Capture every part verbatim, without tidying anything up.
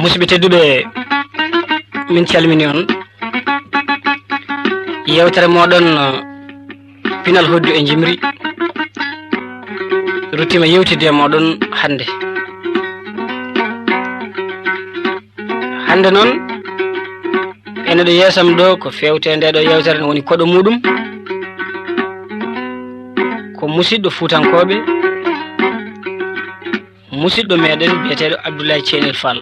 Musidɓe tedduɓe, min calmini on. Yewtere moɗon, uh, Pinal Hoddu e Njimri ruttima yewtidde e moɗon hannde. Hannde noon, ene ɗo yeesam ɗo ko fewte nde ɗo yewtere, no woni koɗo muɗum. Ko musidɗo Fuutankooɓe, musidɗo meɗen biyeteeɗo Abdoulaye Ceynel Fall.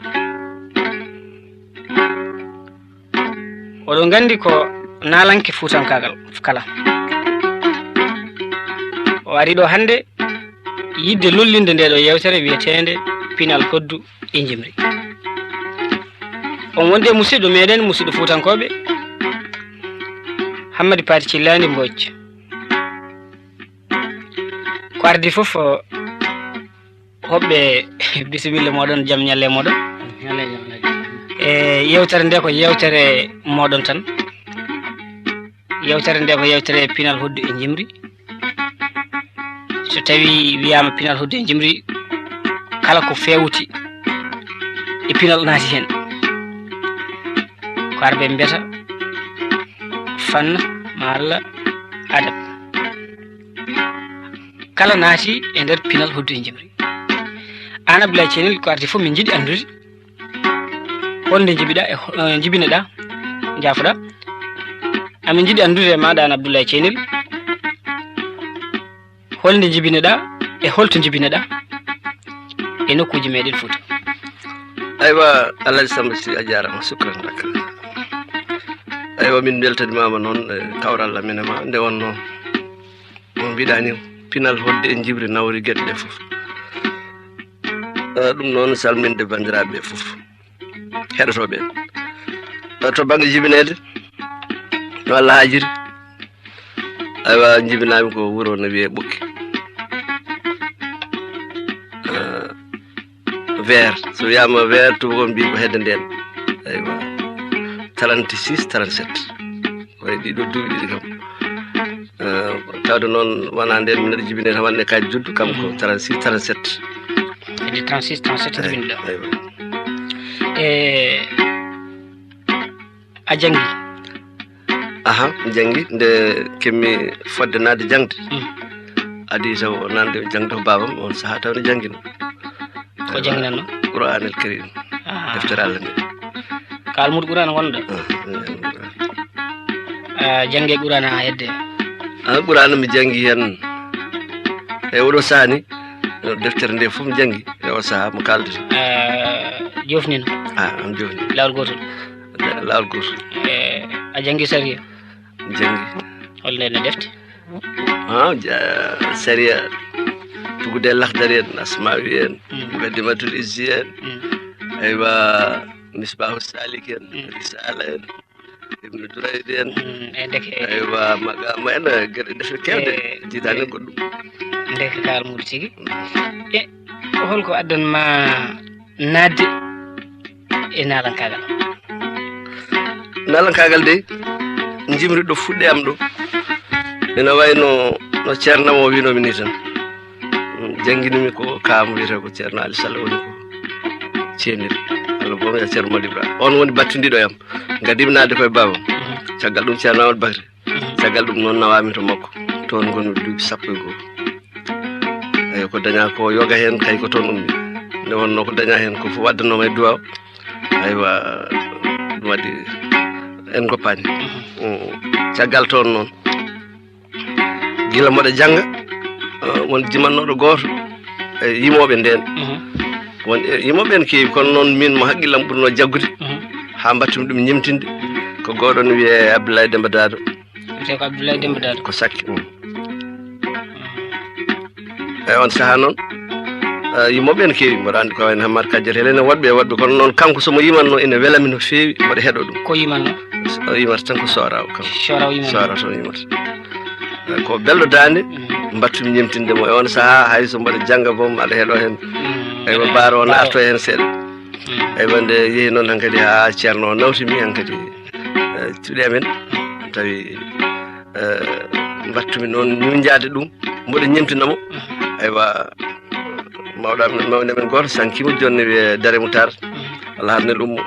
Oɗon nganndi ko naalanke Fuutankaagal kala. O ari ɗo hannde yiɗde lollinde nde ɗo yewtere wiyeteende Pinal Hoddu e Njimri. On wondi e musidɗo meɗen, musidɗo Fuutankooɓe, Hammadi Paati Cillaani Mbooc. Ko ardi fof, o, hoɓɓe, bisimilla moɗon, jam ñalle moɗon. Ñalle, ñalle. E yewtere nde ko yewtere moɗon tan. Yewtere nde ko yewtere Pinal Hoddu e Njimri. So tawi wiyama Pinal Hoddu e Njimri, kala ko fewti e pinal naati hen. Ko arɓe mbiyata fanna malla adab. Kala naati e nder Pinal Hoddu e Njimri. An Abdoulaye Ceynel, ko arti fof min njiɗi anndude holnde njibiɗa e ho-, eh, njibinoɗa, jaafoɗa. Amin njiɗi anndude e maɗa an Abdoulaye Ceynel, holnde njibinoɗa e holto njibinoɗa e nokkuuji meɗen Fuuta. Aywa, Alhaji Samba Sy, a jaarama, sukran lak. Aywa, min beltanimama noon e kawral amen e ma, nde wonno no mbiɗa ni, Pinal Hoddu e Njimri nawri geɗe ɗe fof. Eh, ɗum noon, salminde banndiraaɓe fof, heɗotooɓe. Eh, to bannge jibineede, no Allah haajiri. Aywa, jibinaami ko wuro no wiyee Ɓokki. Eh, vert, so wiyaama vert, tubakoɓe mbiyi ko hedde ndeen. Aywa, trente-six, trente-sept. Wayi ɗiɗo duuɓi ɗiɗi kam. Eh, tawde noon wonaa ndeen mi neɗɗo jibinee tan, wonde kadi juddu kam ko trente-six, trente-sept. Hedde trente-six, trente-sept jibinɗo. Aywa. E a janngi? Aha, mi janngi. Nde kemmi fodde naatde jaŋde, mm, adii taw o naatde jaŋde ko baabam, on sahaa taw ne janngino. Ko jannginanno? Qur'an el Karim. Ah. Deftere Allah nde. Ko almuudo Qur'an wonɗo? Ah, mi janngi Qur'an. Ah, jannge Qur'an haa hedde? Ah, Qur'an mi janngi heen e oɗo sahaa ni, deftere nde fof mi janngi e o sahaa mo kaalden. Ah, jofnino? Ah, am jofni. Laawol gootol? Laawol gootol. Eh, a janngi sariya? Mi janngi. Holno nde defte? Ah, ja-, sariya, tugude Laxdari en, Asmaawi en, mm, Muqaddimatul Izzi en, mm, aywa, Misbaahu Saalik en, mm, Risaala en, Ibnu Duraydi en, mm, e ndeke, aywa, Maqaama en, geɗe defte keewɗe, e, jiidaani e goɗɗum. Ndeke ko almuudo tigi. E holko addan ma naatde e naalankaagal? Naalankaagal dey, njimri ɗo fuɗɗi am ɗo, ina wayi no, no ceernam o wiinoomi nii tan. Jannginimi ko kaam wiyetee ko Ceerno Ali Sall woni ko ceenir. Allah boom ya Ceerno Malick Ibrahima. On woni battindiiɗo e am. Ngadimi naatde koye baabam. Mhm. Caggal ɗum Ceerno Amadou Bakri. Mhm. Caggal ɗum noon nawaami to makko. Toon ngonmi duuɓi sappo e goo. Eyi, ko dañaa ko yoga heen, kay ko toon ummi. Nde wonnoo ko dañaa heen ko fof waddanooma e duwaaw. Aywa, ɗum waɗi en ngoppaani. Mhm. Mm. Caggal toon noon, gila mboɗo jannga, eh, won jimannooɗo gooto e yimooɓe ndeen. Mhm. Won, eh, yimooɓe en keewi, kono noon miin mo haqqillam ɓurnoo jaggude, mhm, haa mbattumi ɗum ñemtinde, ko gooto no wiyee Abdoulaye Demba Daado. Wiyetee ko Abdoulaye Demba Daado. Ko Sakke, mm. E on sahaa noon, eh, yimooɓe ene keewi, mboɗo anndi ko wayno Hammar Kadiata, heen ene woɗɓe e woɗɓe, kono noon kanko so mo yimanno ene welami no feewi, mboɗo heɗo ɗum. Ko yimanno? O yimata tan ko Sooraawo kam. Sooraawo yimanno. Sooraawo tan yimata. Eh, ko belɗo daande, mm, mbattumi ñemtinde mo. E on sahaa, hay so mboɗo jannga boom, aɗa heɗo heen. Mm. Eywa, Baaro o arto heen seeɗa. Mm. Eywa, nde yehi noon hankadi haa Ceerno o nawtimi hankadi, eh, cuuɗi amen. Tawi, eh, mbattumi noon ñuuñjaade ɗum, mboɗo ñemtina mo. Mhm. Eywa, mawɗo amen, mawɗo amen gooto sankiima jooni, ne wiyee Dare Moutar. Mhm. Alaa har nel ummo.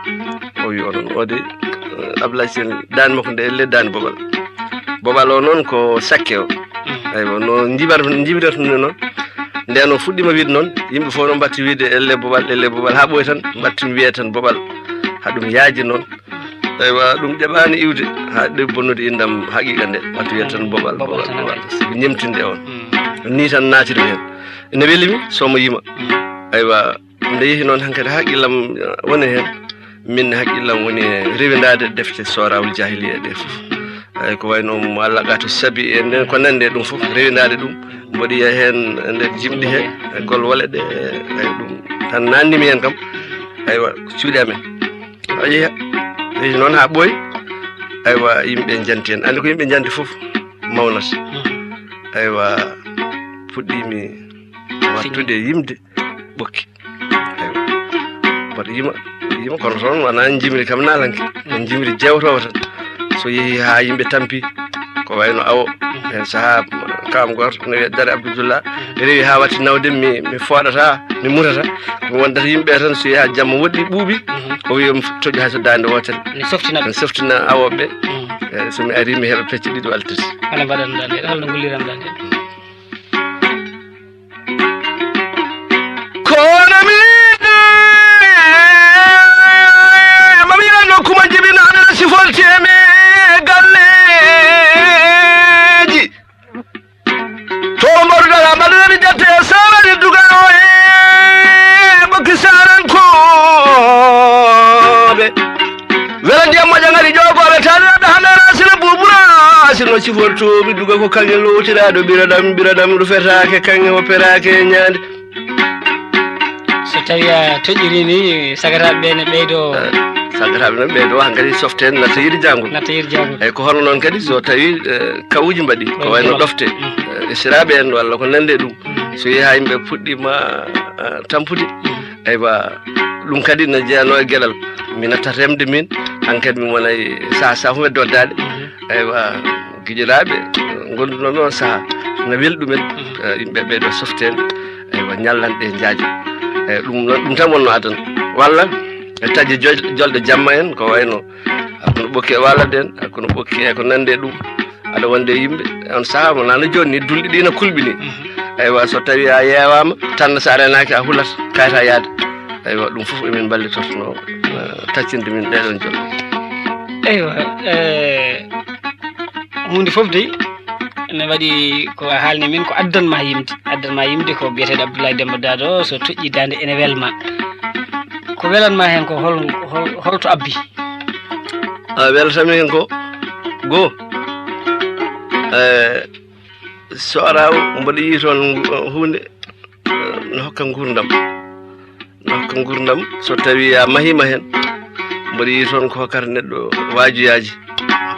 O wi onon o de, eh, Abdoulaye Sène, daande makko nde elle daande Bobal. Bobal o noon ko sakke o. Aywa, no njibata, njibirata ɗum noon. Nden o fuɗɗiima wiide noon, yimɓe fof noon mbaɗti wiide elle Bobal, elle Bobal, haa ɓooyi tan, mbaɗti wiide tan Bobal. Haa ɗum yaaji noon. Aywa, ɗum ɗeɓaani iwde, haa ɗe bonnude inndam haqiqa nde, mbaɗti wiide tan Bobal, Bobal, Bobal, tan Bobal. Sabu ñemtinde on. Mm. Ni tan naatiri heen. Ene weli mi, so mo yima. Mm. Aywa, nde yehi noon hankadi haqqillam, eh, woni heen. Min haqqillam woni e rewindaade defte Sooraawul Jaahiliya ɗe fof. Eyi, ko wayno mo Allah gato sabi e nden ko nande ɗum fof, rewindaade ɗum. Mboɗo yiya heen e nder jimɗi he, e gol wole ɗe, eyi, ɗum tan nanndimi heen kam. Aywa, ko cuuɗi amen. A yehi, yehi noon haa ɓooyi. Aywa, yimɓe njanti heen. Anndi ko yimɓe njanti fof mawnata. Aywa, puɗɗiimi wattude yimde ɓokki. Aywa. Mboɗo yima, yima, kono toon wonaa jimri kam naalanke. En jimri jeewtoowo tan. So yehi haa yimɓe tampi, ko wayno awo, heen sahaa, kam gooto, no wiyee Dare Abdullah, rewi haa watti nawde, mi, mi fooɗata, mi mutata. Mi wondata yimɓe tan, so yehi haa jamma woɗɗi ɓuuɓi, o wiya mi toƴƴo hay so daande wootere. Ne softina ɓe. Ne softina awooɓe. Mm. Eh, so mi ari, mi heɓa pecce ɗiɗi walla tati. Hano mbaɗan ɗan ɗen, holno ngulliran ɗan ɗen? Kono mi yiɗi, mami yiɗa nokku mo jibinaɓe no siforti e mi e galleeji. To mboɗo dara mbaɗanami jatte e sawani dugano e ɓokki sarankooɓe. Wela ndiyam moƴa ngari ƴoogooɓe tan rewɓe hannde rasila buburasi no sifortoomi duga ko kaŋŋe lowtiraaɗo ɓiraɗam, ɓiraɗam rufetaake kaŋŋe o peraake e ñaande. So tawi a toƴƴiri ni, sagataaɓe ɓe ne ɓeydo. Eh, sagataaɓe ne ɓeydo, hankadi softe en natta yiɗi jangol. Natta yiɗi jangol. Eyyi, ko hono noon kadi so tawi, eh, kawuji mbaɗi, ko wayno ɗofte, eh, esiraaɓe en walla ko nande ɗum. So yehi haa yimɓe puɗɗiima, eh, tampude, eywa, ɗum kadi ne jeyanoo e geɗal. Mi natta remde min, hankadi mi wona e saha saha fof e doddaade. Eywa, giƴiraaɓe ngonduno noon saha, no weli ɗumen, eh, yimɓe ɓe ɗo softeede, eywa, ñallanɗe jaaje. Eyyi, ɗum noon, ɗum tan wonno adana. Walla e taƴe jol-, jolɗe jamma en, ko wayno hakkunde ɓokki e walade en, hakkunde ɓokki e ko nande e ɗum. Aɗa wonde e yimɓe, on saha mo nana jonni, dulɗi ɗi na kulɓini. Eywa, so tawi a yeewaama, tan so a renaaki, a hulat, kayta yaade. Eywa, ɗum fof emin mballitotono, eh, taccinde min ɗeɗon jolɗe. Eywa, eh, huunde fof dey, ne waɗi ko a haalni min, ko addan ma yimde. Addan ma yimde ko biyeteeɗo Abdoulaye Demba Dado, so toƴƴi daande ene welma. Ko welan ma heen ko hol, hol, holto abbi? A weltami heen ko goo. Eh, so ara mboɗo yiyi toon huunde, eh, no hokka nguurndam. No hokka nguurndam, so tawi a mahiima heen, mboɗo yiyi toon ko hokkata neɗɗo waajuyaaji,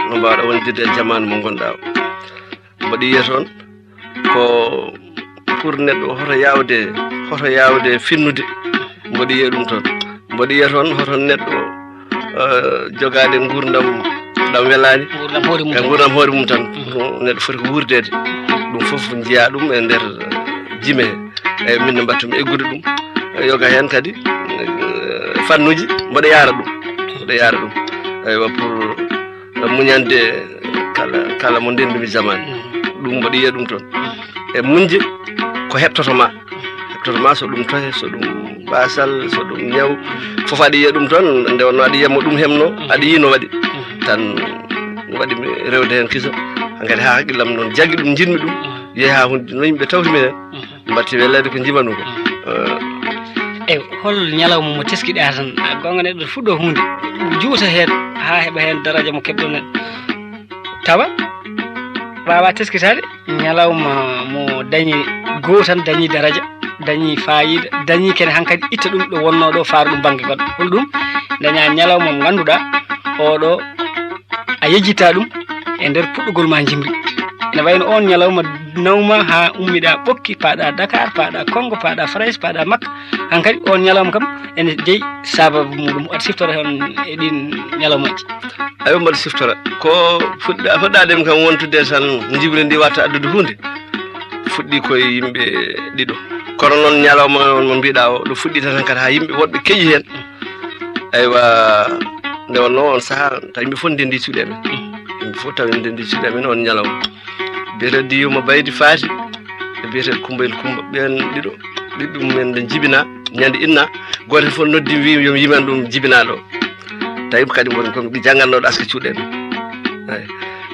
no mbaawɗa wondirde e jamaanu mo ngonɗa o. Mboɗo yiya toon ko pour neɗɗo hoto yaawde, hoto yaawde finnude, mboɗo yiya ɗum toon. Mboɗo yiya toon hoto neɗɗo, eh, jogaade nguurndam ɗam welaani. Nguurndam hoore mum e tan. Nguurndam hoore mum tan. Mhm. Ɗum neɗɗo foti ko wuurdeede. Ɗum fof njiyaa ɗum e nder, eh, jime he. Eyyi, min ne mbaɗtumi eggude ɗum. Eh, yoga heen kadi, eh, fannuuji mboɗo yaara ɗum. Mboɗo yaara ɗum. Eywa, pour, eh, muñande kala, kala mo ndenndumi jamaanu. Ɗum mboɗo yiya ɗum toon. E muñde ko heɓtoto ma. Heɓtoto ma so ɗum tohe, so ɗum baasal, so ɗum ñaw. Fof aɗa yiya ɗum toon, nde wonno aɗa yiya mo ɗum heɓno, aɗa yiya no waɗi. Tan waɗi mi rewde heen kisa. Hankadi haa hakkillam noon jaggi ɗum, njiɗmi ɗum. Yehi haa hunde no yimɓe tawti mi heen. Mbaɗti weleede ko njimanu ko. Eh. Eywa, hol ñalawma mo teskiɗaa tan? A goonga neɗɗo fuɗɗo huunde, juuta heen haa heɓa heen daraja mo keɓɗon en. Tawa waawa teskitaade ñalawma mo dañi goo tan, dañi daraja, dañi faayiida, dañi kene hankadi itta ɗum ɗo wonnoo ɗo, faara ɗum bannge goɗɗo. Hol ɗum daña ñalawma mo ngannduɗaa oɗo a yejjita ɗum e nder puɗɗugol ma jimri. Ene wayno on ñalawma nawma haa ummiɗa Ɓokki, paaɗa Dakar, paaɗa Kongo, paaɗa Farayse, paaɗa Makka. Hankadi on ñalawma kam ene jeyi sababu muɗum. Aɗa siftora heen e ɗin ñalawmaji? Ayo, mbaɗa siftora. Ko fuɗɗa-, fuɗɗaade mi kam wontude tan jimri ndi watta addude huunde. Fuɗɗi koye yimɓe ɗiɗo. Kono noon ñalawma on mo mbiɗa o, ɗo fuɗɗi tan hankadi haa yimɓe woɗɓe keƴi heen. Aywa, nde wonnoo on sahaa, tawi yimɓe fof ndenndi cuuɗi amen. Yimɓe fof tawi ndenndi cuuɗi amen on ñalawma. Biyeteeɗo Yuma Baydi Faati, e biyeteeɗo Kumbayel Kumba, ɓeen ɗiɗo, ɓiɓɓe mumen nde njibinaa, ñande inna, gooto fof noddi, wi, yo mi yiman ɗum jibinaaɗo. Tawi kadi won ko ɓe janngannooɗo aske cuuɗi amen. Eyi.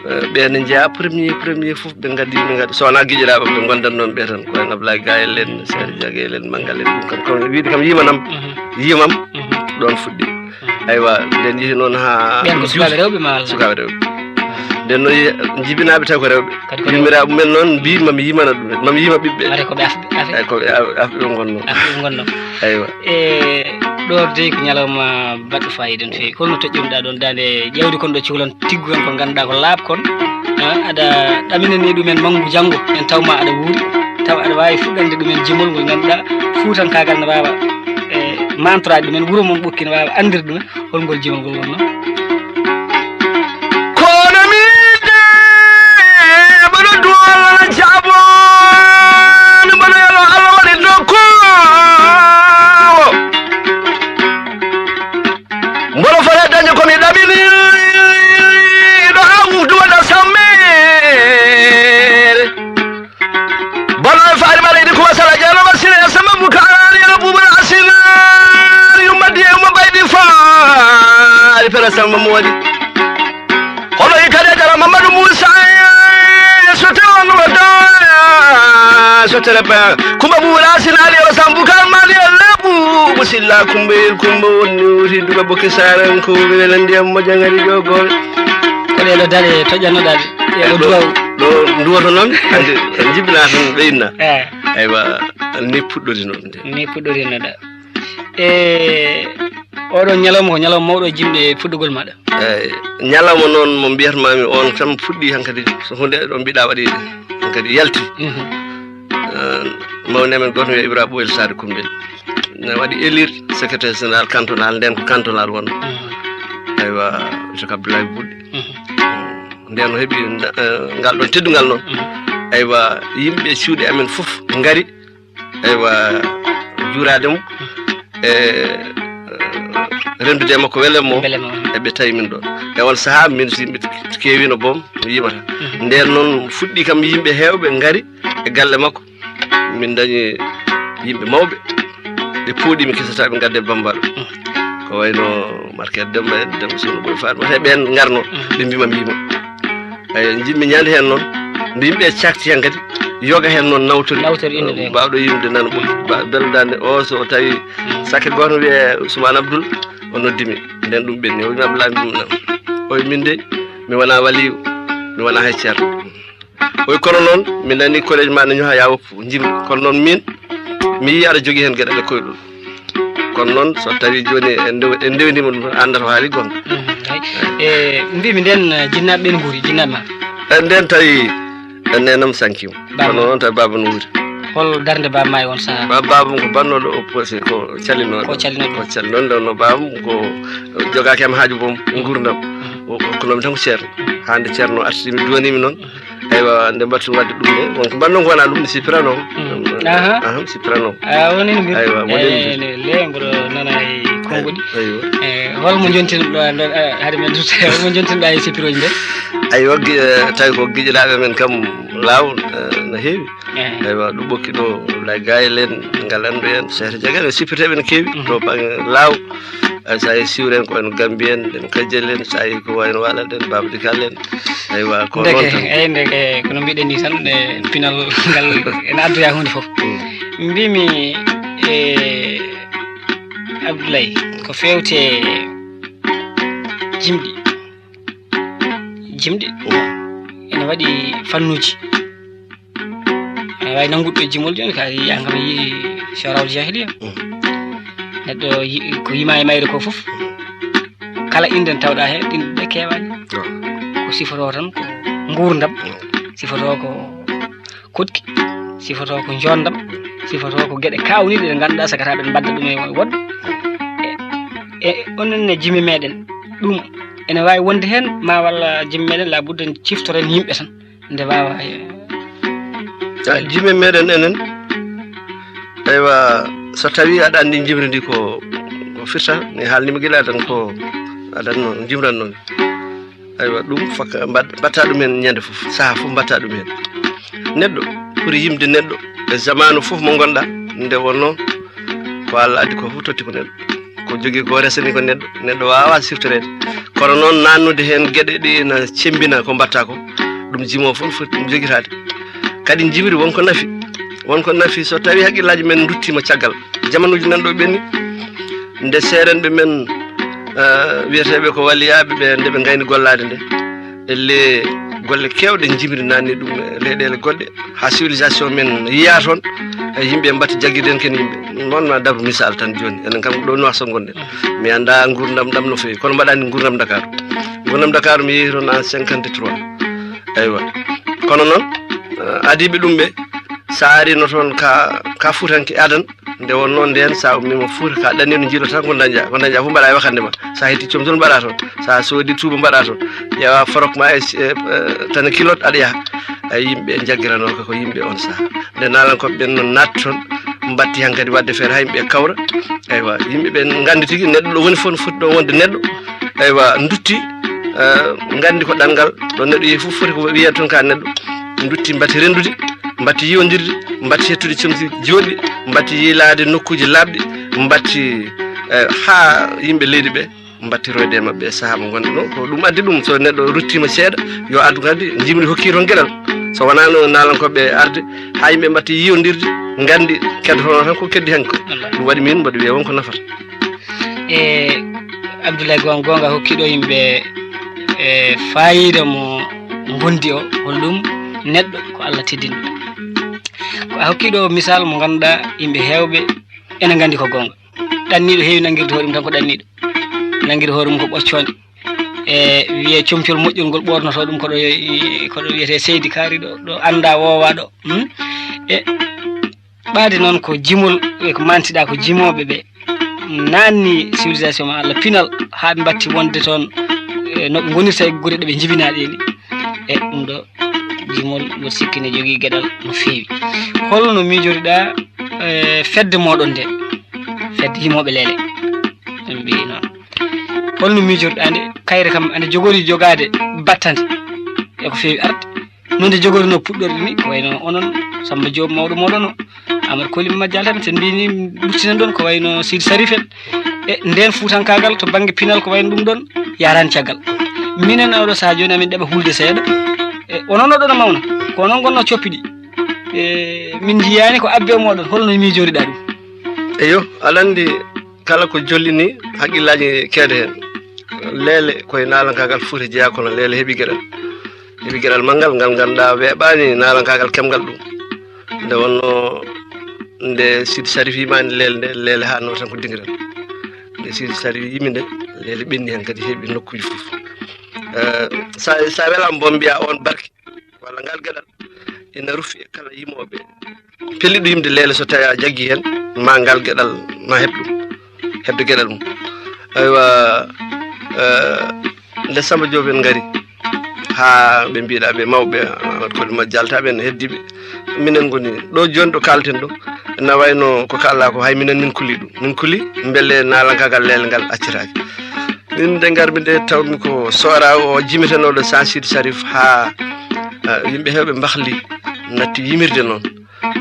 Eh, ɓeen ne njeyaa premier, premier fof, ɓe ngaddi, ɓe ngaddi. So wonaa giƴiraaɓe, ɓe ngondat noon ɓe tan. Ko en Ablaye Gayel en, Seeri Jagel en, Manngal en, ɗum kam, kam wiide kam yimanam, yimam, ɗoon fuɗɗi. Aywa, nden yehi noon haa Ɓeen ko sukaaɓe rewɓe ma walla? Sukaaɓe rewɓe. Nden noon ye-, jibinaaɓe tawi ko rewɓe. Kadi ko rewɓe. Yummiraaɓe mumen noon mbii, mami yimana ɗum, mami yima ɓiɓɓe. Mare ko ɓe afɓe, afɓe. Eyi, ko ɓe af-, afɓe ɓe ngonnoo. Afɓe ɓe ngonnoo. Aywa. E ɗo dey ko ñalawma baɗɗo faayiida no feewi. Holno toƴƴirɗaa ɗoon daande ƴeewde kon ɗo cukalon tiggu kon, ko ngannduɗaa ko laaɓ kon? Ah, aɗa ɗaminani ɗumen manngu janngo, en taw ma aɗa wuuri, taw aɗa waawi fuɗɗande ɗumen jimol ngol ngannduɗaa fuutankaagal ne waawa, e, mantoraade ɗumen, wuro mon Ɓokki ne waawa anndirde ɗumen, holngol jimol ngol wonnoo? Kono miɗe mboɗo duwala jabo, mboɗo yalo Allah waɗi nokku. Mboɗo fota dañde ko mi ɗaɓɓiri ɗo haa wufdu waɗa sammere. Bano e faari mara idi kuma sala jalo masine e sama buka arari e bubu na asina. Yumma diye yumma baydi faari fere sama modi. Hono i kadi jara Mamadou Moussa, eh, so tawa no ɗo, so tere pa. Kumba bubu na asina ali o sambu kan mali o lebu. Musilla kumbe kumba wonni wuri duga boke saran ko wele ndiyam mo jangari jogol. Ko ɗe ɗo dare to ƴannoɗaa ɗe. Ɗe ɗo duwaw. Ɗo duwoto noon, andi, en jibinaa tan ɓe inna. Eh. Aywa, ni puɗɗori noon de. Ni puɗɗori noon de. E oɗo ñalawma ko ñalawma mawɗo e jimɗe e fuɗɗugol maɗa. Eyi, ñalawma noon mo mbiyatmaami on kam fuɗɗi hankadi, so huunde ɗo mbiɗa waɗi hankadi yalti. Mhm. Eh, mawni amen gooto wiya Ibra Ɓoyel Saare Kumbel. Ne waɗi élire secrétaire général cantonal, nden ko cantonal won. Mhm. Aywa, to Abdoulaye Buɗɗi. Mhm. Nden o heɓi nda-, eh, ngal ɗon teddungal noon. Mhm. Aywa, yimɓe cuuɗi amen fof ngari. Eywa, juuraade mo e, eh, renndude e makko wele mo. Wele mo. E ɓe tawi min ɗo. E on sahaa, min si yimɓe keewino boom, mi yimata. Mhm. Nden noon fuɗɗi kam yimɓe heewɓe ngari e galle makko. Min dañi yimɓe mawɓe, ɓe puuɗi mi kisata ɓe ngadde Bambal. Mhm. Ko wayno Market Demba en, Demba Sow no Boy Fatma, he ɓeen ngarno, mhm, ɓe mbi ma mi yima. Eyi, njiɗmi ñande heen noon, nde yimɓe cakti heen kadi, yoga heen noon nawtori. Nawtori inde ɗe. Baawɗo yimde nana ɓoy. Ba-, belɗo daande o, so tawi, mm, sakke gooto wiyee Ousmane Abdoul, o noddi mi. Nden ɗum ɓenni. O wiimi, "Abdoulaye, ɗum nan." O wi, "Min de, mi wonaa waliyu, mi wonaa hay ceerno." O wi, "Kono noon, mi nani collège ma ne ñoha yaa woppu, njimmi. Kono noon min, mi yii aɗa jogii heen geɗal e koyɗol." Kono noon, so tawii jooni en ndew-, en ndewniima ɗum, annda to haali goonga. Mhm, eyi. E, mbiimi ndeen, eh, jinnaaɓe ɓeen nguuri, jinnaaɓe ma? E, ndeen tawi, e, neenam sankiima. Baaba. Kono noon tawi baaba no wuuri. Hol darnde baaba ma e on sahaa? Ba-, baaba ko bannooɗo opposé, ko callinooɗo. Ko callinooɗo. Ko callinooɗo, nde wonnoo baaba ko jogaaki am haaju boom, nguurndam. Mhm. O, o, ko noon tan ko ceerno. Haa nde ceerno arti, mi duwaniimi noon. Eywa, nde mbattu wadde ɗum de, won ko mbanno ko wona ɗum, mi sippirano. Mm. Aha. Aha, mi sippirano. Ah, woni no mbir-, eywa, mo eh, leydi. Ne, le, mboɗo nana e konguɗi. Eywa. Eh, holmo jontinɗo ɗo, ɗo, eh, hade men dutte, holmo jontinɗo e sippirooji nde? Eywa, gi-, eh, tawi ko giƴiraaɓe men kam laawol, eh, no heewi. Eh. Eywa, ɗum ɓokki ɗo, Abdoulaye Gayel en, Ngalandu en, Seeto Jaga en, sippirteeɓe no keewi, mhm, to bangge laawol. Ay, so a yii siwren ko wayno Gambie en, ɗen Kajel en, so a yii ko wayno Waɗal en, Babadi Kal en. Aywa, ko ndeke, noon tan. Eyi, ndeke, kono mbiɗen ni tan, e, pinal ngal ene addoya huunde fof. Mm. Mbimi, e, Abdoulaye, ko feewte jimɗi. Jimɗi. Mm. Ene waɗi fannuuji. Ene waawi nanngude ɗo jimol jooni, ka yiyaa kam, yiyi Shorawul Jahiliya. Mhm. Neɗɗo yi-, ko yima e mayre ko fof, kala innde nde tawɗaa heen, ɗin ɗe keewaani. Ko sifotoo tan ko nguurndam, sifotoo ko koɗki, sifotoo ko njoonndam, sifotoo ko geɗe kaawniiɗe ɗe ngannduɗaa, sakata ɓe mbadda ɗum e woɗɓe. E, e, onon ne jimi meɗen, ɗum ene waawi wonde heen, ma walla jimi meɗen, labudde ciftoren yimɓe tan. Nde waawa he-, ah, jime meɗen enen. Eywa, so tawi aɗa anndi jimri ndi ko, ko O firta, mi haalnima gila adan ko adan no jimran non. Aywa, ɗum faka mbat-, mbatta ɗum hen ñande fof, saha fof mbatta ɗum hen. Neɗɗo ɓuri yimde neɗɗo e zamanu fof mo gonɗa, nde wonno ko Allah addi ko fof totti ko neɗɗo. Ko jogii ko resani ko neɗɗo, neɗɗo wawa siftoreede. Kono noon nannude hen geɗe ɗe ina cembina ko mbatta ko, ɗum jimo fof foti ɗum jogitaade. Kadi jimri wonko nafi, wonko nafi so tawi haqqillaaji men duttima caggal. Jamanuuji nan ɗo ɓenni, nde seerenɓe men, eh, wiyeteeɓe ko waliyaaɓe ɓe, nde ɓe ngayni gollaade nde, elle golle keewɗe jimri nanni ɗum e leyɗeele goɗɗe, haa civilisation men yiya toon, e yimɓe mbaɗti jaggirde en ken yimɓe. Noon ma dabu misal tan jooni, enen kam ko ɗo Nouakchott ngonɗen. Mi annda nguurndam ɗam no feewi, kono mbaɗa anndi nguurndam Dakar. Nguurndam Dakar mi yehi toon en cinquante-trois. Eywa. Kono noon, eh, adiiɓe ɗum ɓe, so a arino toon ka, ka Fuutanke adan, nde wonnoo ndeen, so a ummiima Fuuta, ka ɗannino njiilota ko dañƴa, ko dañƴa fof mbaɗa e wakande ma. So a hetti comtol mbaɗa toon, so a soodi tuuba mbaɗa toon, ƴeewa forok ma e, e, e tana kilot aɗa yaha. Ay, yimɓe njaggiranooka ko yimɓe on saha. Nde naalankooɓe ɓen noon naatti toon, mbatti hankadi waɗde feere haa yimɓe kawra. Eywa, yimɓe ɓen nganndi tigi neɗɗo ɗo woni fof no foti ɗo wonde neɗɗo. Eywa, ndutti, eh, nganndi ko ɗanngal, ɗo neɗɗo yehi fof foti ko wiyata toon ka neɗɗo. Ndutti mbatti renndude, mbatti yiwondirde, mbatti hettude comci jooɗɗi, mbatti yiilaade nokkuuji laaɓɗi, mbatti, eh, haa yimɓe leydi ɓe mbattiroyde e maɓɓe e sahaa mo ngonɗen o. Ko ɗum addi ɗum, so neɗɗo ruttiima seeɗa, yo addu kadi jimri hokki toon geɗal. So wonaa no naalankooɓe arde, haa yimɓe mbatti yiwondirde, nganndi keddotonoo tan ko keddi hanki ko. Wallaahi. Ɗum waɗi min mboɗo wiya won ko nafata. E Abdoulaye Gom, goonga hokkiiɗo yimɓe e faayiida mo ngondi o, holɗum neɗɗo ko Allah teddini. Ko a hokkiiɗo misal mo ngannduɗaa yimɓe heewɓe ene nganndi ko goonga. Ɗanniiɗo heewi nanngirde hoore mum tan ko ɗanniiɗo. Nanngirde hoore mum ko ɓoccoonde. E wiye comcol moƴƴol ngol ɓoornotoo ɗum ko ɗo, ko ɗo wiyetee seydi kaari ɗo, ɗo anndaa woowaa ɗo. Hmm? E ɓaade noon ko jimol, e ko mantiɗaa ko jimooɓe ɓe naanni civilisation ma Allah pinal haa ɓe mbatti wonde toon, e no ɓe ngonirta e gure ɗe ɓe njibinaa ɗe ni. E ɗum ɗo jimol mboɗo sikki ne jogii geɗal no feewi. Holno miijoriɗaa, e, fedde mooɗon nde? Fedde yimooɓe leele. En mbiyi noon. Holno miijoriɗaa nde? Kayre kam ande jogori jogaade battane e ko feewi arde. No nde jogorino puɗɗorde ni, ko wayno onon Samba Diop mawɗo mooɗon o, Amadou Koli Majjal tan, sen mbini ɓurtinen ɗon ko wayno Sidi Sarif en. E nden fuutankaagal to bannge pinal ko wayno ɗum ɗon yaarani caggal. Minen oɗo saha jooni amin ɗeɓa hulde seeɗa. E onon oɗon mawna, ko onon gonno coppiɗi. E min njiyaani ko abbe mooɗon, holno miijoriɗaa ɗum? Eyo, aɗa anndi kala ko jolli ni, haqqillaaji keede heen. Leele koye naalankaagal Fuuta jeyaa, kono leele heɓi geɗal. Heɓi geɗal manngal, ngal ngannduɗaa weeɓaani naalankaagal kemngal ɗum. Nde wonnoo nde Sidi Sarif yimaani leele nde, leele haannoo tan ko dingiral. Nde Sidi Sarif yimi nde, leele ɓenni heen kadi heɓi nokkuuji fof. Eh, sa, sa welaama boom mbiyaa on barke. Walla ngal geɗal ina rufi e kala yimooɓe pelliɗo yimde leele, so tawi a jaggi heen, ma ngal geɗal, ma heɓ ɗum, heɓde geɗal mum. Aywa, eh, nde Samba Diop en ngari, haa ɓe mbiɗa ɓe mawɓe, Amadou Koli Majjal ta ɓen heddiɓe, minen ngoni ɗo jooni ɗo kalten ɗo, na wayno ko kala ko hay minen min kuli ɗum. Min kuli mbele naalankaagal leele ngal accitaaki. Min nde ngarmi nde tawmi ko Sohra o jimitanooɗo Saint Sidi Sarif haa, eh, yimɓe heewɓe mbahli natti yimirde noon.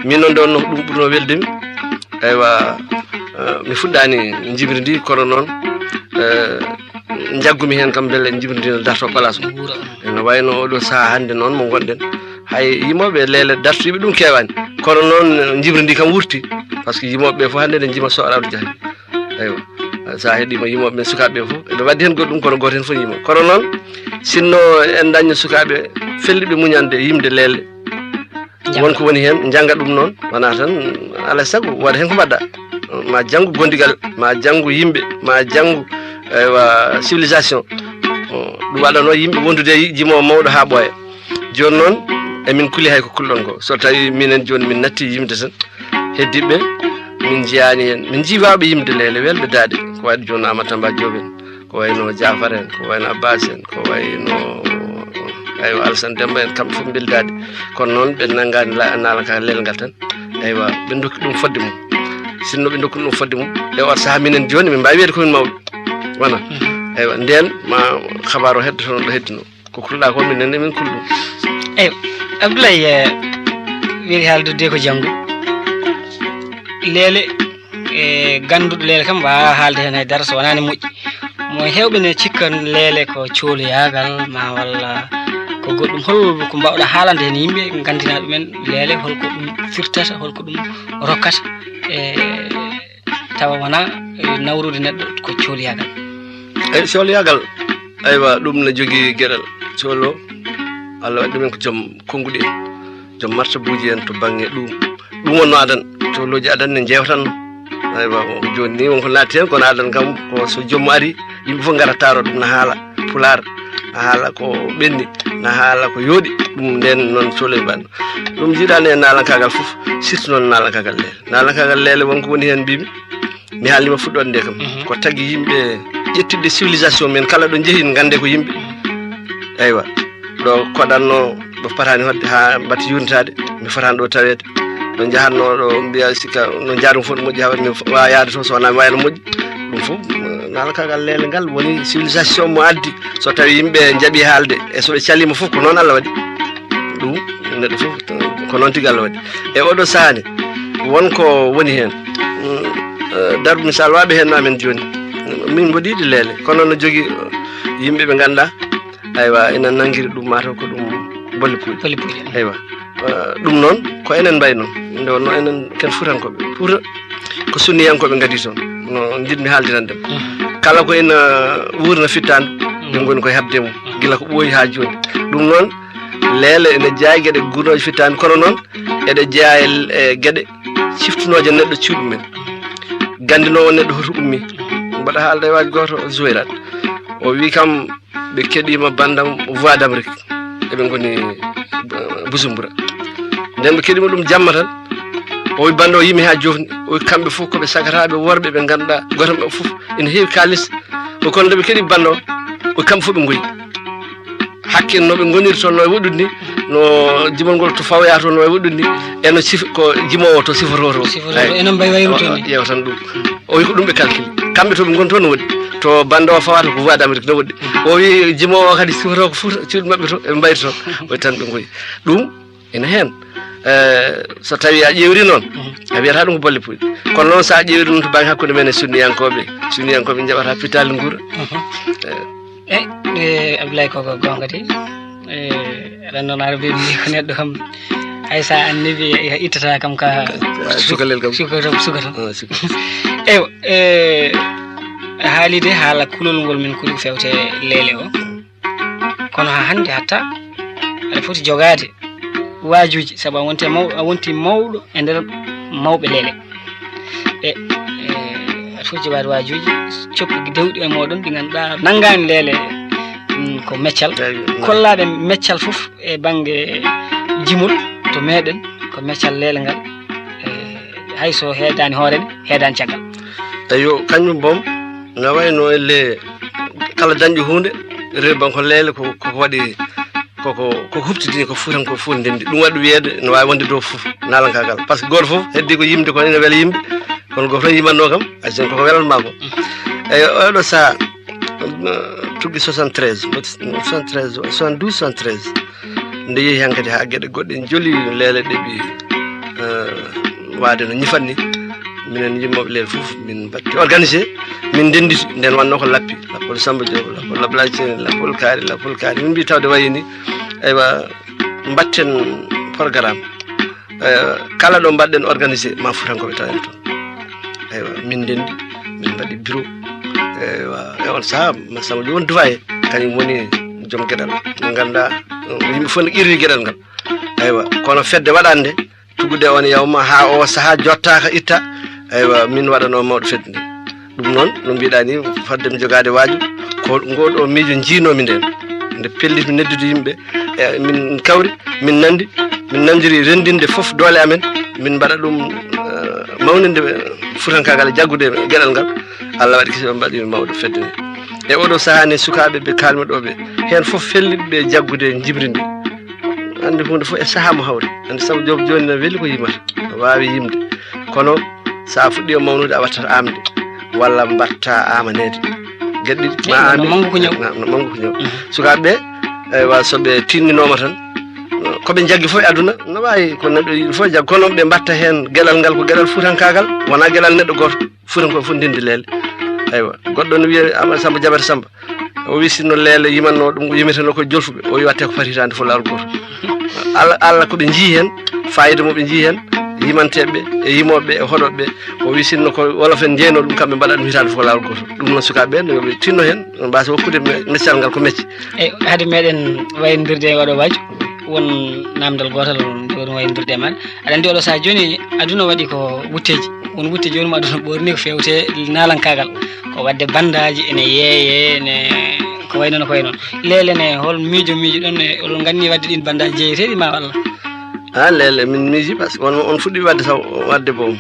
Min noon nde wonnoo ko ɗum ɓurnoo welde mi. Eywa, eh, mi fuɗɗaani njimri ndi, kono noon, eh, njaggumi heen kam mbele njimri ndi no dartoo place mum. Ene wayno oɗo sahaa hannde noon mo ngonɗen. Hay yimooɓe leele dartiiɓe ɗum keewaani. Kono noon njimri ndi kam wurti. Par ce que yimooɓe ɓe fof hannde ne njima Sohra Abdou Diagne. Eywa. So a heɗiima yimooɓe men, sukaaɓe ɓe fof, eɓe mbaɗi heen goɗɗum, kono gooto heen fof yiima. Kono noon, sinno en dañno sukaaɓe felliɓe muñande yimde leele, won ko woni heen, njannga ɗum noon, wonaa tan, alaa e sago, waɗa heen ko mbaɗɗa. Ma janngu gondigal, ma janngu yimɓe, ma janngu, eywa, civilisation. Ɗum waɗanoo yimɓe wondude e jimoowo mawɗo haa ɓooya. Jooni noon, emin kuli hay ko kulɗon ko. So tawii minen jooni min natti yimde tan, heddiiɓe, min njiyaani heen. Min njii waawɓe yimde leele welɓe daaɗe. Ko wayi jooni Amadou Tamba Diop en, ko wayno Jafar en, ko wayno Abbas en, ko wayno, aywa, Alassane Demba en, kamɓe fof mbeldaade. Kono noon, ɓe nanngaani la-, naalankaagal leele ngal tan. Aywa, ɓe ndokki ɗum fodde mum. sinno ɓe ndokkuno ɗum fodde mum. E on saha minen jooni min mbaawi wiyeede ko min mawɓe. Wona. Mhm. Eywa, ndeen ma habaru o heddo toon ɗo heddino. Ko kulɗa ko minen emin kulɗum. Eywa, Abdoulaye, eh, weeli haaldude ko janngo. Leele, e gannduɗo leele kam waawa haalde heen hay dara so wonaa ne moƴƴi. Mo heewɓe ne cikka leele ko cooloyaagal ma walla ko goɗɗum. Hol ko mbaawɗa haalande heen yimɓe, nganndina ɗumen leele, hol ko ɗum firtata, hol ko ɗum rokkata, e tawa wonaa, e, nawrude neɗɗo ko cooloyaagal? Eyi, cooloyaagal, aywa, ɗum ne jogii geɗal. Coolo, Allah waɗi ɗumen ko joom konnguɗi en, joom martabuuji en to bannge ɗum. Ɗum wonno adan, coolooji adan ne njeewtanno. Aywa, o jooni ni wonko naati heen, kono adan kam ko so joom ari, yimɓe fof ngara taaro ɗum, na haala pulaar, na haala ko ɓenni, na haala ko yooɗi. Ɗum ndeen noon coolooji mbaɗno. Ɗum jiidaani e naalankaagal fof, surtout noon naalankaagal leele. Naalankaagal leele wonko woni heen mbimi, mi haalnima fuɗɗoode nde kam. Mhm. Ko tagi yimɓe ƴettidde civilisation men kala ɗo njehi, ngannde ko yimɓe. Eywa. Ɗo koɗanno, ɗo fotani hoɗde haa mbaɗti yurnitaade, mi fotani ɗo taweede. Ɗo njahatno ɗo mbiya sikka no njahaɗum fof moƴƴi haa waɗi mi waawa yaade toon so wonaa mi wayno moƴƴi. Ɗum fof, eh, naalankaagal leele ngal woni civilisation mo addi. So tawi yimɓe njaɓi haalde, e so ɓe calima fof ko noon Allah waɗi. Ɗum neɗɗo fof ko noon tigi Allah waɗi. E oɗo sahaa ni, won ko woni heen. Mm, eh, darbu misal waɓe heen no amen jooni. Min mboɗi yiɗi leele, kono no jogi, eh, yimɓe ɓe ngannduɗaa, aywa, ina nanngiri ɗum mataw ko ɗum bolle puyɗe. Bolle puyɗe. Aywa. Eh, ɗum noon ko enen mbayi noon. Nde wonno enen ken fuutankooɓe. Fuuta ko sunniyankooɓe ngadi toon. No njiɗmi haaldiran ɗum. Mhm. Kala ko ina wuurna fittaandu, ɓe ngoni koye haɓde mum. Mhm. Gila ko ɓooyi haa jooni. Ɗum noon, leele ene jeyaa e geɗe guurnooje fittaandu, kono noon eɗe jeyaa e, e geɗe ciftunooje neɗɗo cuuɗi men. Ganndinoowo neɗɗo hoto ummi. Mbaɗa haalde e waaj gooto Zuwayrat. O wi kam, ɓe keɗiima banndam Voix d'Amérique. Eɓe ngoni, eh, Bujumbura. Nden ɓe keɗiima ɗum jamma tan. O wi banndo o yimi haa joofni. O wi kamɓe fof ko ɓe sagataaɓe worɓe ɓe ngannduɗaa gooto maɓɓe fof ina heewi kaalis. O kono nde ɓe keɗi banndo o, o wi kamɓe fof ɓe ngoyi. Hakke no ɓe ngoniri toon no e woɗɗude ni, no jimol ngol to fawoyaa toon no e woɗɗude ni, e no sif-, ko jimoowo to sifotoo to. Sifotoo to, eyi. Enen mbayi wayrude toon ni. Ƴeewa tan ɗum. O wi ko ɗum ɓe calcule. Kamɓe to ɓe ngoni toon no woɗɗi. To banndo o fawata ko Voix d'Amérique no woɗɗi. O wi jimoowo o kadi sifotoo ko Fuuta, cuuɗi maɓɓe to, ɓe mbayi to. Ɓe tan ɓe ngoyi. Ɗum ene heen. Eh, so tawii a ƴeewri noon, mhm, a wiyata ɗum ko bolle puyɗe. Kono noon so a ƴeewri noon to bannge hakkunde men e sunniyankooɓe, sunniyankooɓe njaɓata pitaali nguura. Mhm. Eh. Eyi, eh, Abdoulaye, koko goonga de. Eh, aɗa noon ara ɓe mbi ko neɗɗo kam, hay sa annibi, eh, ittata kam ka, ah, cukalel kam. Suka, suka tan. Ah, suka. Eywa, eh, a haali de haala kulol ngol min kuli fewte leele o. Kono haa hannde hatta aɗa foti jogaade waajuuji, sabu a wonti maw-, a wonti mawɗo e nder mawɓe leele. E, e, aɗa foti jogaade waajuuji, coppi dewɗi e mooɗon ɗi ngannduɗaa nanngaani leele, mm, ko meccal. Eyi, eyi. Kollaaɓe meccal fof e bannge jimol to meeɗen, ko meccal leele ngal. E, hay so heedaani hoore nde, heedaani caggal. Eyo, kañum boom, no wayno elle kala dañɗo huunde, rewi banko leele ko, ko waɗi, ko, ko, ko huɓtidini ko fuutan ko fof ndenndi. Ɗum waɗi wiyeede no waawi wonde dow fof, naalankaagal. Par ce que gooto fof heddi ko yimde ko ene wela yimɓe, kono gooto tan yimatnoo kam, a jiyii koko welanmaa ko. Eyo, oɗo sahaa, tuggi soixante-treize, soixante-treize, soixante-douze, soixante-treize. Nde yehi hankadi haa geɗe goɗɗe joli leele ɗe ɓi, eh, waade no ñifat ni. Minen yimɓe leele fof min mbaɗti organisé, min ndennditi. Nden wannoo ko lappi, lappol Samba Diop, lappol Ablaye Cene, lappol Kaari, lappol Kaari. Min mbi tawde wayi ni, eywa, mbaɗten programme. Eh, kala ɗo mbaɗɗen organisé, ma fuutankooɓe taw en toon. Eywa, min ndenndi, min mbaɗi bureau. Eywa, e on sahaa, ma Samba Diop woni doyen, kañum woni joom geɗal. Mo ngannduɗaa, eh, yimɓe fof ne qirri geɗal ngal. Eywa, kono fedde waɗande, tuggude on yawma haa o sahaa jottaaka itta. Eywa, min waɗanoo mawɗo fedde nde. Ɗum noon, no mbiɗa ni, fadde mi jogaade waaju, ko ngoo ɗoo miijo njiinoomi ndeen. Nde pellit mi neddude yimɓe, e min kawri, min nanndi, min nanndiri renndinde fof doole amen, min mbaɗa ɗum, eh, mawninde fuutankaagal e jaggude geɗal ngal. Allah waɗi kadi ɓe mbaɗi mawɗo fedde nde. E oɗo sahaa ne, sukaaɓe ɓe kaalmi ɗo ɓe, heen fof fellitɓe jaggude njibrinde. Anndi huunde fof e sahaa mo hawri. Anndi Samba Diop jooni no weli ko yimata, no waawi yimde. Kono So a fuɗɗii e mawnude, a wattat aamde walla mbaɗta aamaneede. Geɗe ɗiɗi, ma aami, no manngu ko ñaw. Na, no manngu ko ñaw. Mhm. Sukaaɓe ɓe, eywa, so ɓe tinninooma tan, ko ɓe njaggi fof e aduna, no waawi ko neɗɗo yiɗi fof jagga, kono ɓe mbaɗta heen geɗal ngal ko geɗal fuutankaagal, wonaa geɗal neɗɗo gooto, fuutankooɓe fof ndenndi leele. Eywa, goɗɗo no wiya Amadou Samba Jabate Samba, o wi sinno leele yimanno ɗum, ko yimeteno ko jolfuɓe, o wi watte ko fati hitaande fof laawol gooto. Allah, Allah ko ɓe njii heen, fayida mo ɓe njii heen, yimanteeɓe e yimooɓe e hoɗooɓe, o wi sinno ko wolof en njeyno ɗum, kamɓe mbaɗa ɗum hitaande fof laawol gooto. Ɗum noon sukaaɓe ɓe, no ɓe tinno heen, no mbaasa hokkude me-, meccal ngal ko mecce. Eyi, hade meɗen wayndirde e oɗo waaju, won namdal gootal nde woni wayndirde e maɗa. Aɗa anndi oɗo sahaa jooni, aduna waɗi ko wutteeji. Won wutte jooni mo aduna ɓoorni ko feewte naalankaagal. Ko waɗde bandaaji ene yeeye, ene ko wayi noon, ko wayi noon. Leele ne, hol miijo miijo ɗon e oɗon nganni waɗde ɗin bandaaji jeeyeteeɗi ma walla? Ah, leele min miiji, parce que on, on fuɗɗi waɗde taw, waɗde boom.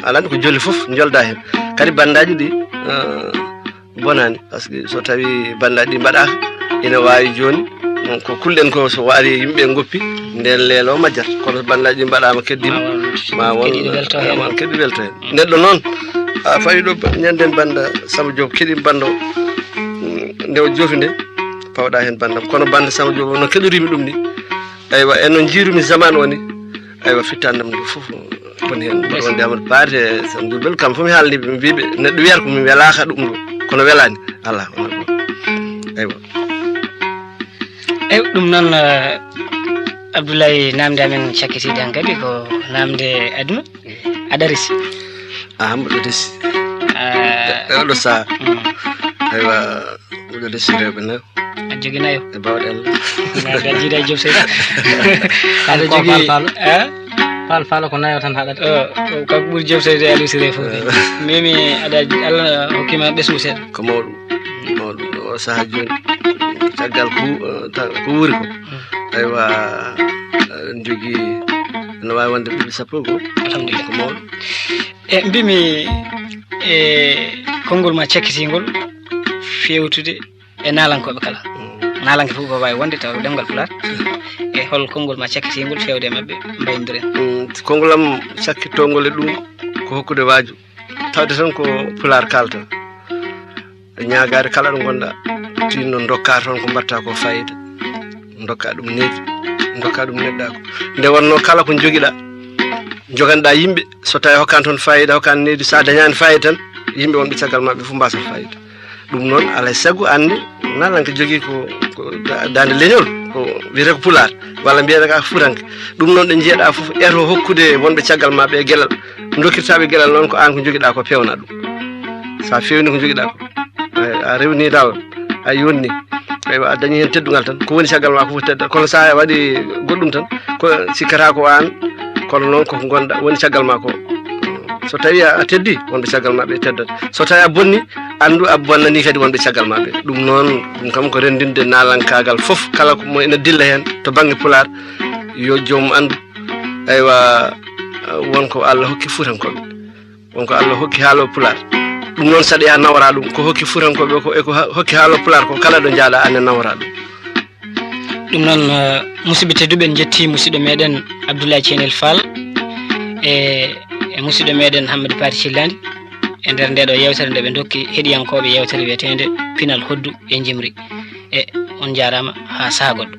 Aɗa anndi ko joli fof njolda heen. Kadi bandaaji ɗi, eh, bonaani, parce que so tawi bandaaji ɗi mbaɗaaka, ina waawi jooni, ko kulɗen ko so waari yimɓe ngoppi, ndeen leelo majjat. Kono so bandaaji ɗi mbaɗaama keddiiɗo, ma won, ma won keɗiiɗo welto heen. Ma won keɗiiɗo welto heen. Neɗɗo noon, a fawi ɗo ba-, ñanden banda Samba Diop keɗii banda o, mm, nde o joofi nde, pawɗa heen bandam. Kono banda Samba Diop o no keɗoriimi ɗum ni. Eywa, e no njiirumi zaman o ni, eywa, fittaandam ndu fof woni heen. Mboɗo wonde Amadou Paate, Samba Diop, kam fof mi haalni ɓe, mi mbiiɓe, neɗɗo wiyata ko mi welaaka ɗum ɗo, kono welaani. Alaa, wonaa ɗum. Eywa. Eywa, ɗum noon, eh, Abdoulaye, namde amen cakkitiiɗe han kadi ko namde aduna. Aɗa resi? Ah, mboɗo resi. Ah. E oɗo sahaa. Mm. Eywa, mboɗo resi rewɓe nayo. Aɗa jogii nayo? E bawɗe Allah. Na gajjiida e Diop Seydi. Aɗa jogii, Fall Fall. Eh? Fall Fall ko nayo tan haɗata. Oh, oh, kanko ɓuri Diop Seydi e Aliou Siré fof de. Eh. Mimi, aɗa, Allah hokkima ɓesngu seeɗa. Ko mawɗum. Mawɗum. O sahaa jooni. Caggal ko, eh, ta-, ko wuuri ko. Mm. Eywa, eh, en jogii, ene waawi wonde duuɓi sappo ko. Alhamdulillah. Ko mawɗum. E, mbimi, e, konngol ma cakkitingol feewtude e naalankooɓe kala. Mm. Naalanke fof ko waawi wonde tawa ɗemngal Pulaar. E hol konngol ma cakkitingol feewde e maɓɓe, mbayndiren? Mm, konngol am cakkitongol e ɗum ko hokkude waaju. Tawde tan ko Pulaar kaalta. Ñaagaade kala ɗo ngonɗa, tinno ndokka toon ko mbaɗta ko fayida. Ndokka ɗum needi, ndokka ɗum neɗɗa ko. Nde wonno kala ko jogiɗa, joganɗa yimɓe, so tawi hokkan toon fayida, hokkan needi, sa dañani fayida tan, yimɓe wonɓe caggal ma ɓe fof mbasa fayida. Ɗum noon, alay sago anne, nalanke jogii ko, ko da-, daande leñol, ko wiyetee ko Pulaar, walla mbiyetee ko Fuutanke. Ɗum noon ɗo njiyeɗa fof, eto hokkude wonɓe caggal ma ɓe geɗal. Dokkirtaɓe geɗal noon ko an ko jogiɗa ko, pewna ɗum. Sa fewni ko jogiɗa ko, a, a rewni dal, a yonni, eywa, a dañi hen teddungal tan, ko woni caggal ma ko fof tedda. Kono sa waɗi goɗɗum tan, ko cikkata ko an, kono noon koko gonɗa woni caggal ma ko. So tawi a, a teddi, wonɓe caggal ma ɓe teddat. So tawi a bonni, andu a bonnani kadi wonɓe caggal ma ɓe. Ɗum noon, ɗum kam ko rendinde nalankagal fof, kala ko mo ina dilla hen to bangge Pulaar, yo joomum andu. Eywa, won ko Allah hokki Fuutankoɓe, won ko Allah hokki haalo Pulaar. Ɗum noon, saɗa yaha nawora ɗum, ko hokki Fuutankoɓe ko, e ko ha-, hokki haalo Pulaar ko, kala ɗo jaaɗa, anne nawora ɗum. Ɗum noon, eh, musidɓe tedduɓe, en njetti musidɗo meɗen Abdoulaye Thienel Fall e, e musidɗo meɗen Hammadi Paati Cillandi e nder nde ɗo yewtere nde ɓe dokki heɗiyankooɓe yewtere wiyeteende Pinal Hoddu e Njimri. E on njaaraama haa sahaa goɗɗo.